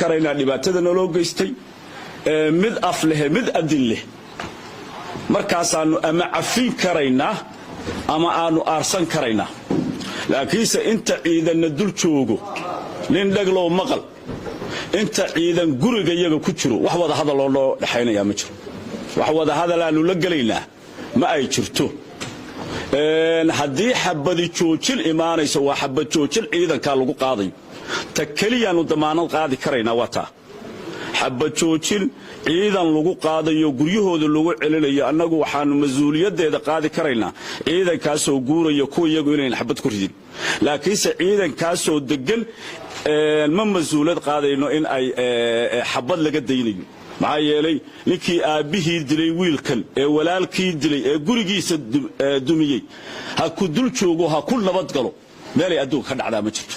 Karaynaa dhibaatada naloo geystay, mid af leh, mid adin leh. Markaasaannu ama cafin karaynaa ama aannu aarsan karaynaa. Laakiinse inta ciidanna dul joogo, nin dheglow maqal, inta ciidan guriga iyaga ku jiro, wax wada hadaloo noo dhexaynayaa ma jiro. Wax wada hadalaannu la gelaynaa ma ay jirto. Haddii xabadi joojin imaanayso, waa xabad joojin ciidankaa lagu qaadayo. Ta keliyaannu damaanad qaadi karaynaa waa taa, xabad joojin ciidan lagu qaadayo, guryahooda lagu celinayo. Annagu waxaannu mas-uuliyaddeeda qaadi karaynaa ciidankaasoo guuraya kuwa iyagu inayn xabad ku ridin. Laakiinse ciidankaasoo deggan ma mas-uuliyad qaadayno in ay xabad laga daynayo. Maxaa yeelay, ninkii aabbihii dilay wiilkan, ee walaalkii dilay, ee gurigiisa dumiyey, ha ku dul joogo, ha ku nabad galo, meelay adduunka ka dhacdaa ma jirto.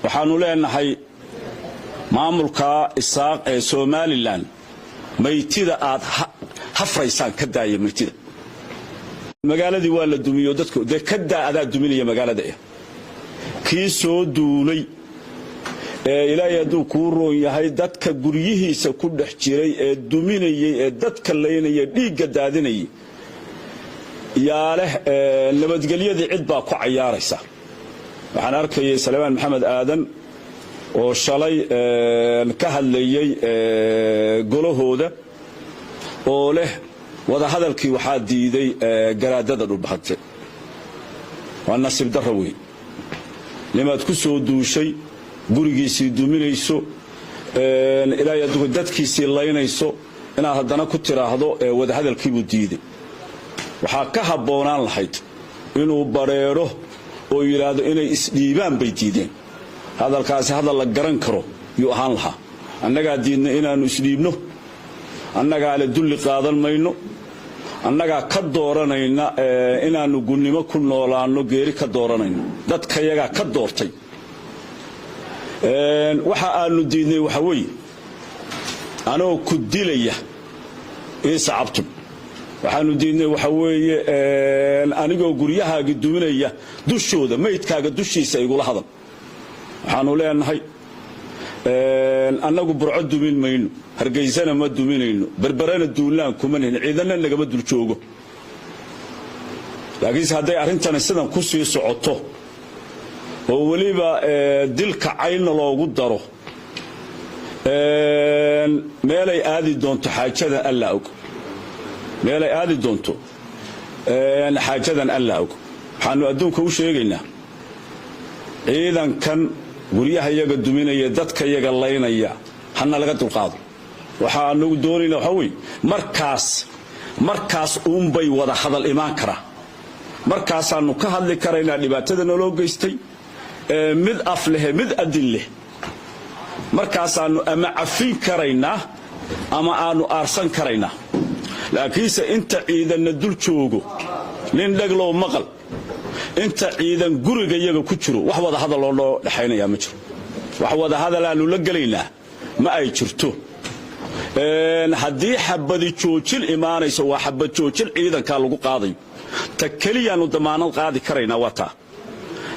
Waxaannu leenahay maamulka Isaaq ee Somaliland, maytida aad hafraysaan ka daaya. Maytida magaaladii waa la dumiyo dadku dee ka daa. Adaa duminaya magaalada. Kii soo duulay ee Ilaahay hadduu kuu roon yahay dadka guryihiisa ku dhex jiray, ee duminayay, ee dadka laynaya, dhiigga daadinayay, yaa leh nabadgelyadii cid baa ku cayaaraysa. Waxaan arkayay Salebaan Maxamed Aadan oo shalay ka hadlayay golahooda, oo leh wadahadalkii waxaa diiday garaadada Dhulbahante. Waa nasiib darra weyn. Nimaad ku soo duushay, gurigiisii duminayso, Ilaahay adduunka dadkiisii laynayso, inaad haddana ku tiraahdo wadahadalkiibuu diiday, waxaa ka habboonaan lahayd inuu badrheedho oo yidhaahdo inay isdhiibaan bay diideen. Hadalkaasi hadal la garan karo yuu ahaan lahaa. Annagaa diidna inaannu isdhiibno. Annagaa le dulli qaadan mayno. Annagaa ka dooranayna inaannu gunnimo ku noolaanno, geeri ka dooranayno. Dadkayagaa ka doortay. Waxa aanu diidnay waxa weeye, anoo ku dilaya iisa cabtun. Waxaanu diidnay waxa weeye, anigoo guryahaagi duminaya dushooda, maydkaaga dushiisa igula hadal. Waxaanu leenahay, annagu Burco dumin mayno, Hargeysana ma duminayno, Berberena duulaan kuma nihin, ciidanna nagama dul joogo. Laakiinse hadday arrintani sidan ku sii socoto, oo weliba dilka caynna loogu daro, meelay aadi doonto xaajadan Alla og. Meelay aadi doonto xaajadan Alla og. Waxaanu adduunka u sheegaynaa, ciidankan guryaha yaga duminaya, dadka yaga laynaya, hana laga dulqaado. Waxa anagu doonayna waxaa weye, markaas uunbay wada hadal imaan karaa. Markaasaannu ka hadli karaynaa dhibaatada naloo geystay, mid af leh, mid adin leh. Markaasaannu ama cafin karaynaa ama aannu aarsan karaynaa. Laakiinse inta ciidanna dul joogo, nin dheglow maqal, inta ciidan guriga yaga ku jiro, wax wada hadaloo noo dhexaynayaa ma jiro. Wax wada hadalaannu la gelaynaa ma ay jirto. Haddii xabadi joojin imaanayso, waa xabad joojin ciidankaa lagu qaadayo. Ta keliyaannu damaanad qaadi karaynaa waa taa,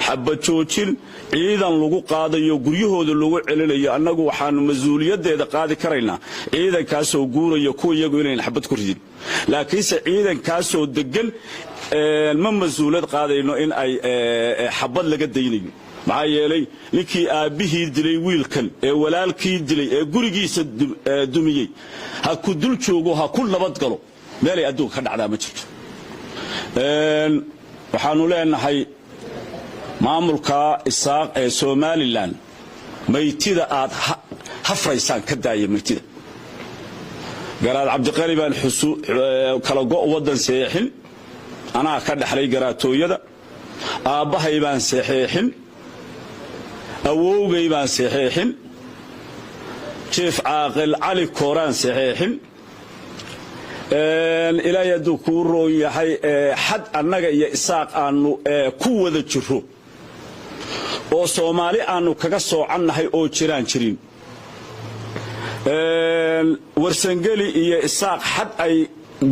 xabad joojin ciidan lagu qaadayo, guryahooda lagu celinayo. Annagu waxaannu mas-uuliyaddeeda qaadi karaynaa ciidankaasoo guuraya kuwa iyagu inayn xabad ku ridin. Laakiinse ciidankaasoo deggan ma mas-uuliyad qaadayno in ay xabad laga daynayo. Maxaa yeelay, ninkii aabbihii dilay wiilkan, ee walaalkii dilay, ee gurigiisa dumiyey, ha ku dul joogo, ha ku nabad galo, meelay adduunka ka dhacdaa ma jirto. Waxaannu leenahay maamulka Isaaq ee Somaliland, maytida aad hafraysaan ka daaya. Maytida Garaad Cabdiqani baan kala go' waddan seexin. Anaa ka dhexlay garaatooyada. Aabbahay baan saxeexin, awowgay baan saxeexin, Jiif Caaqil Cali Kooraan saxeexin. Ilaahay hadduu kuu roon yahay, xad annaga iyo Isaaq aannu ku wada jiro oo Soomaali aannu kaga soocannahay oo jiraan jirin. Warsangeli iyo Isaaq xad ay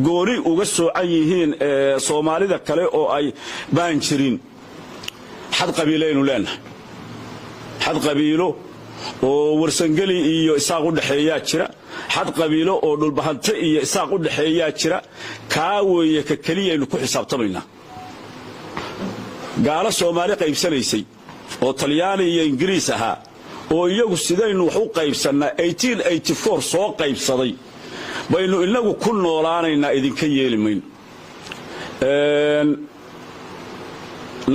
gooni uga soocan yihiin Soomaalida kale oo ay baan jirin. Xad qabiilaynu leenahay, xad qabiilo. oo Warsangeli iyo Isaaq u dhexeeyaa jira, xad qabiilo oo Dhulbahante iyo Isaaq u dhexeeyaa jira. Kaa weeye ka keliyaynu ku xisaabtamaynaa. Gaalo Soomaali qaybsanaysay oo Talyaani iyo Ingiriis ahaa oo iyagu sidaynu wax u qaybsannaa soo qaybsaday baynu innagu ku noolaanaynaa. Idinka yeeli mayno.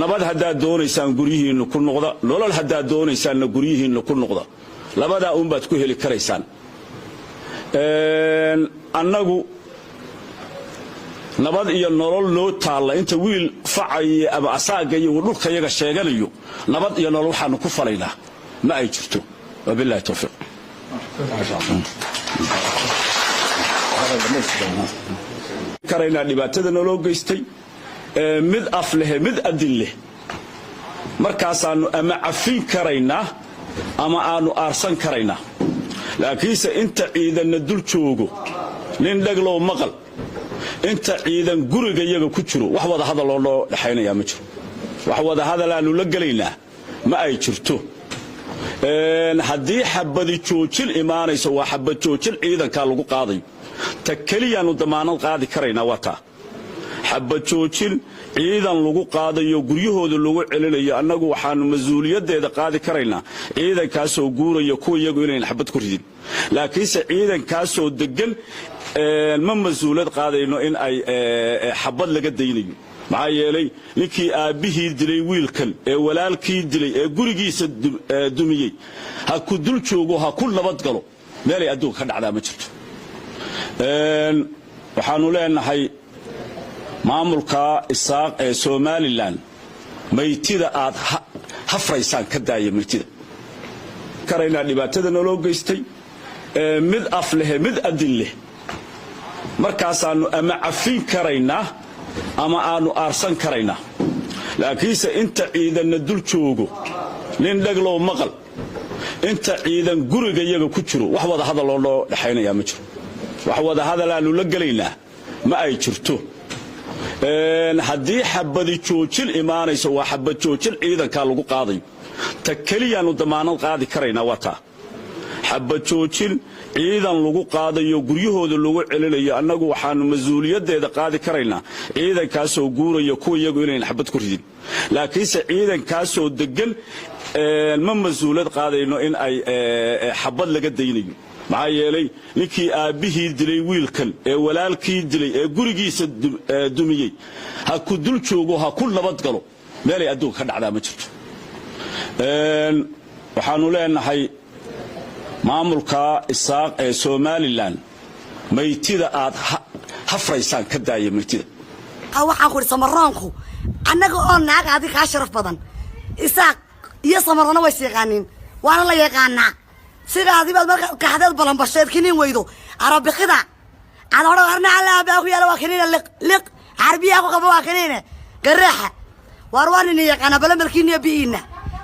Nabad haddaad doonaysaan, guryihiinnu ku noqda. Nolol haddaad doonaysaanna, guryihiinnu ku noqda. Labadaa uunbaad ku heli karaysaan. Annagu nabad iyo nolol noo taalla inta wiil facaya ama asaaga iyo dhulkayaga sheeganayo, nabad iyo nolol waxaanu ku falaynaa ma ay jirto. Wabillahi towfiiq. Karaynaa dhibaatada naloo geystay, mid af leh, mid adin leh. Markaasaannu ama cafin karaynaa ama aanu aarsan karaynaa. Laakiinse inta ciidanna dul joogo, nin dheglow maqal, inta ciidan gurigayaga ku jiro, wax wada hadaloo noo dhexaynayaa ma jiro. Wax wada hadalaannu la gelaynaa ma ay jirto. Haddii xabadi joojin imaanayso, waa xabad joojin ciidankaa lagu qaadayo. Ta keliyaannu damaanad qaadi karaynaa waa taa, xabad joojin ciidan lagu qaadayo, guryahooda lagu celinayo. Annagu waxaannu mas-uuliyaddeeda qaadi karaynaa ciidankaasoo guuraya kuwa iyagu inayn xabad ku ridin. Laakiinse ciidankaasoo deggan ma mas-uuliyad qaadayno in ay xabad laga daynayo. Maxaa yeelay, ninkii aabbihii dilay wiilkan ee walaalkii dilay ee gurigiisa dumiyey ha ku dul joogo, ha ku nabad galo. Meelay adduunka ka dhacdaa ma jirto. Waxaannu leenahay maamulka Isaaq ee Somalilan, maytida aad hafraysaan ka daaya maytida. Karaynaa dhibaatada naloo geystay, mid af leh, mid adin leh. Markaasaannu ama cafin karaynaa ama aanu aarsan karaynaa. Laakiinse inta ciidanna dul joogo, nin dheglow maqal, inta ciidan gurigayaga ku jiro, wax wada hadaloo noo dhexaynayaa ma jiro. Wax wada hadalaannu la gelaynaa ma ay jirto. Haddii xabadi joojin imaanayso, waa xabad joojin ciidankaa lagu qaadayo. Ta keliyaannu damaanad qaadi karaynaa waa taa, xabad joojin ciidan lagu qaadayo, guryahooda lagu celinayo. Annagu waxaannu mas-uuliyaddeeda qaadi karaynaa ciidankaasoo guuraya kuwa iyagu inayn xabad ku ridin. Laakiinse ciidankaasoo deggan ma mas-uuliyad qaadayno in ay xabad laga daynayo. Maxaa yeelay, ninkii aabbihii dilay wiilkan ee walaalkii dilay ee gurigiisa dumiyey ha ku dul joogo, ha ku nabad galo. Meelay adduunka ka dhacdaa ma jirto. Waxaannu leenahay maamulka Isaaq ee Somalilan, maytida aad hafraysaan ka daaya maytida. Waxaan ku idhi Samaroonku, annaga oo naaga adi kaa sharaf badan. Isaaq iyo Samaroona way is yaqaaniin, waana la yaqaanaa. Sidaadi baad marka kaxdeed balanbasheed kiniin weydo arabikida ad odhan arna alla baa ku yaala, waa kiniina liq liq carbiyaa ku qaba, waa kiniine garaaxa. Waar waa nini yaqaanaa balamalkiina bi'iina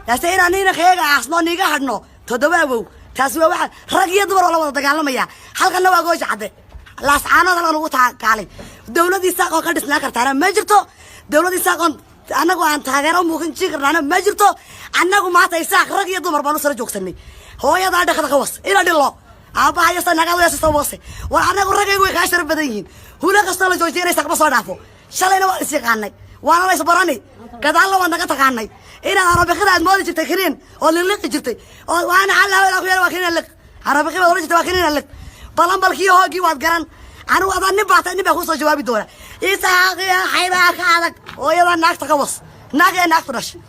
taase inaan nina kayaga aasno niiga hadhno toddoba awow. Taasi waa waxa rag iyo dumar oo la wada dagaalamaya. Halkanna waa Gooja Cadde, Laascaanood halkan ugu kaalay. Dawlad Isaaq oo ka dhisnaan kartaana ma jirto. Dawlad Isaaq oon annagu aan taageero muuqin jii karnaana ma jirto. Annagu maanta Isaaq rag iyo dumar baan u sala joogsanay. Hooyadaa dhakada ka was ina dhilo, aabbaha iyo sanagadu yasisa wase. War annagu ragaygu way kaa sharaf badan yihiin. Hula kastoo la joojiya inay Isaaq ma soo dhaafo. Shalayna waan is yaqaanay, waana la isbarani, gadaalna waan naga taqaanay. Inaad arabikida aad moodi jirtay kiniin oo liqliqi jirtay oo waana xallaa ku yaala, waa kiniin liq. Arabiki baad oran jirtay, waa kiniin liq. Balambalkii hoogii waad garan. Anigu adaa nin baata, nin baa kusoo jawaabi doona. Isaaqiya xaybaa ka adag, hooyada naagta ka was, naag ee naagtu dhashay.